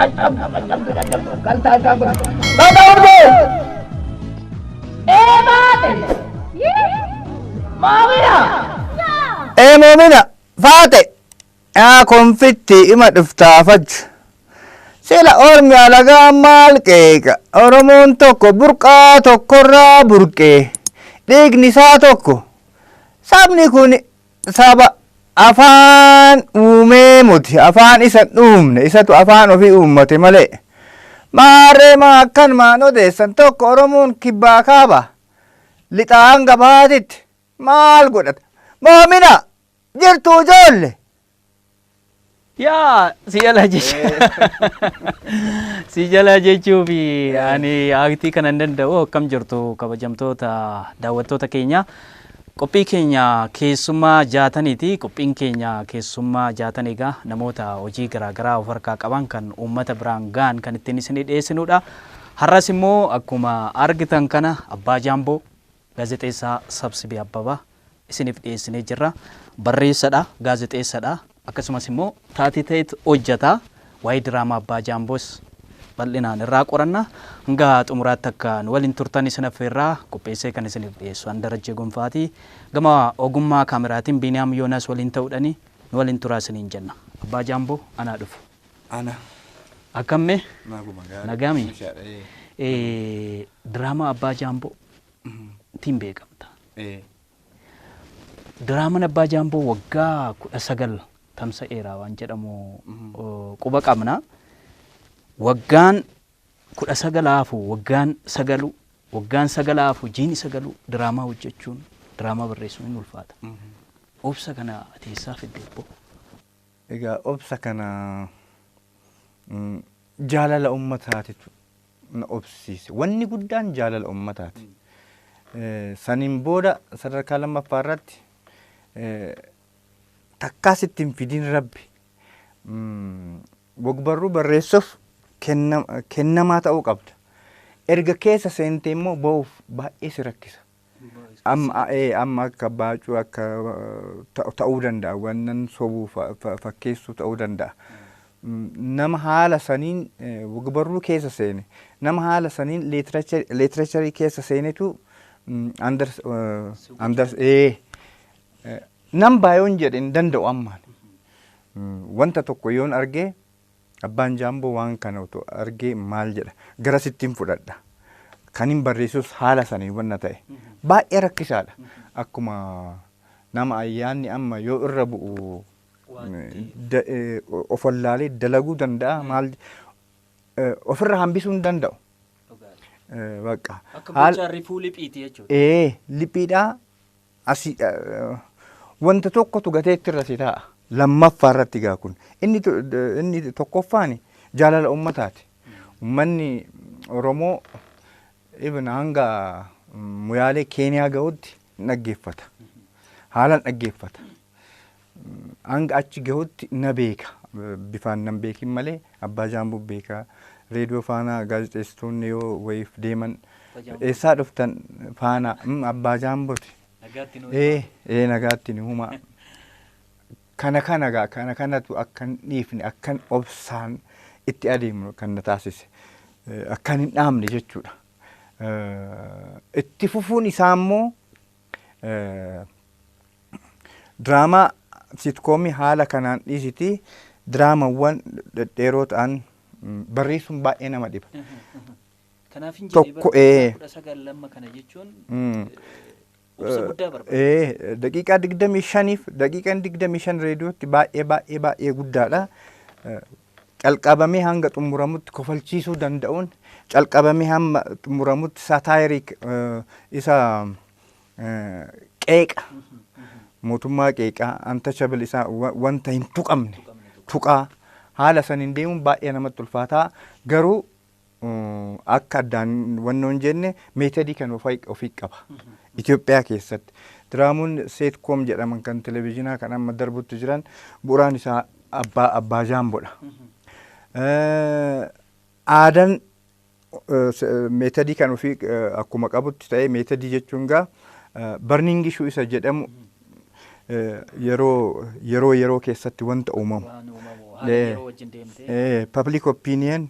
Caccabdu caccabdu caccabdu galtaa isaa godhu. Baata urgee! Ee baate! Moomina! Ee Moomina, faate yaa konfitti ima dhuftaa fajju. Sila ormi alagaa maal qeeqa? Oromoon tokko burqaa tokkorraa burqee. Dhiigni isaa tokko. Sabni kun saba afaan uumee muti. Afaan isa hin uumne. Isatu afaan ofii uummate malee. Maarree maa akkanumaan odeessan tokko Oromoon kibbaa kaaba. Lixaa hanga bahaatitti maal godhata? Moomina! Jirtuu ijoolle? Yaa si jala jecha si jala jechuuf ani aaktii kana hin danda'u. Akkam jirtu, kabajamtoota daawwattoota keenya? Qophii keenya keessummaa jaataniiti. Qophiin keenya keessummaa jaatan egaa namoota hojii garaagaraa of harkaa qaban kan uummata biraan gahan kan ittiin isinii dhiyeessinudha. Har'as immoo akkuma argitan kana Abbaa Jaamboo gaazexeessaa Sabsibii Abbabaa isiniif dhiyeessinee jirra. Barreessadha, gaazexeessadha, akkasumas immoo taatee ta'etu hojjeta. Waa'ee diraamaa Abbaa Jaamboos bal'inaan irraa qoranna. Hanga xumuraatti akka nu waliin turtan isin affeerraa. Qopheessee kan isiniif dhiyeessu an Darajjee Gonfaati. Gama ogummaa kaameraatiin Biiniyaam Yoonaas waliin ta'uudhani nu waliin turaa isiniin jenna. Abbaa Jaamboo, anaa dhufu. Ana. Akkammee? Naguma gaarii. Nagaami? Meeshaadha, ee. Diraamaa Abbaa Jaamboo tiin beekamta. Ee. Diraamaan Abbaa Jaamboo waggaa 19 tamsa'eera waan jedhamu quba qabna. Waggaan 19 waggaan sagalu, waggaan sagalaafu jiini sagalu diraamaa hojjechuun, diraamaa barreessuun hin ulfaata. Obsa kana ati eessaa fidde, obbo? Egaa obsa kana jaalala uummataatitu na obsiise. Wanni guddaan jaalala uummataati. Saniin booda sadarkaa lammaffaa irratti takkaa sitti hin fidin Rabbi wagbarruu barreessuuf kennamaa ta'uu qabda. Erga keessa seentee immoo ba'uuf baay'ee si rakkisa. Amma akka baacuu akka ta'uu danda'a. Wannan sobuu fakkeessuu ta'uu danda'a. Nama haala saniin wagbarruu keessa seene, nama haala saniin literature keessa seenetu anders nan baayoon jedhe hin danda'u ammaan. Wanta tokko yoon argee, Abbaan Jaamboo waan kana otoo argee maal jedha, garasittiin fudhadha. Kan hin barreessus haala saniin wanna ta'e. Baay'ee rakkisaadha. Akkuma nama ayyaanni amma yoo irra bu'u of wallaalee dalaguu danda'a, maal ofirra hambisuu hin danda'u. Bakka. Akka gochaa rifuu liphiiti jechuudha. Ee, liphiidhaa asii wanta tokkotu gateetti irra si taa'a. Lammaffaa irratti gaa kun inni tokkoffaan jaalala uummataati. Uummanni Oromoo even hanga muyaalee Keeniyaa gahutti dhaggeeffata. Haalaan dhaggeeffata. Hanga achi gahutti na beeka. Bifaan nan beekin malee Abbaa Jaamboo beeka. Reediyoo Faanaa gaazexeessitoonni yoo wayiif deeman, "Eessaa dhuftan?" "Faanaa." "Abbaa Jaambooti." Ee ee, nagaatti ni huma. Kana kana gaa kana kanatu akkan dhiifne, akkan obsaan itti adeemu kan na taasise. Akkan hin dhaamne jechuudha. Itti fufuun isaa immoo diraamaa sitcomii haala kanaan dhiisiti, diraamawwan dhedheeroo ta'an barreessuun baay'ee nama dhiba. Kanaaf hin Tokko, jedhee ee. 19 lamma kana jechuun obsa guddaa barbaada. Ee, daqiiqaa 25f, daqiiqaan 25 reediyootti baay'ee baay'ee baay'ee guddaadha. Calqabamee hanga xumuramutti kofalchiisuu danda'uun, calqabamee hamma xumuramutti satiric isa qeeqa mootummaa qeeqaa, untouchable isaa wanta hin tuqamne tuqaa haala saniin deemuun baay'ee namatti ulfaataa, garuu akka addaan wannoon jenne methodii kan ofii qaba. Itoophiyaa keessatti diraamoon sitcom jedhaman kan televezyiinaa kan amma darbutti jiran bu'uuraan isaa Abbaa Jaamboodha. Aadaan methodii kan ofii akkuma qabutti ta'ee, methodii jechuun gaa burning issue isa jedhamu, yeroo yeroo keessatti wanta uumamu. Waan uumamu. Haala yeroo wajjin deemtee. Public opinion.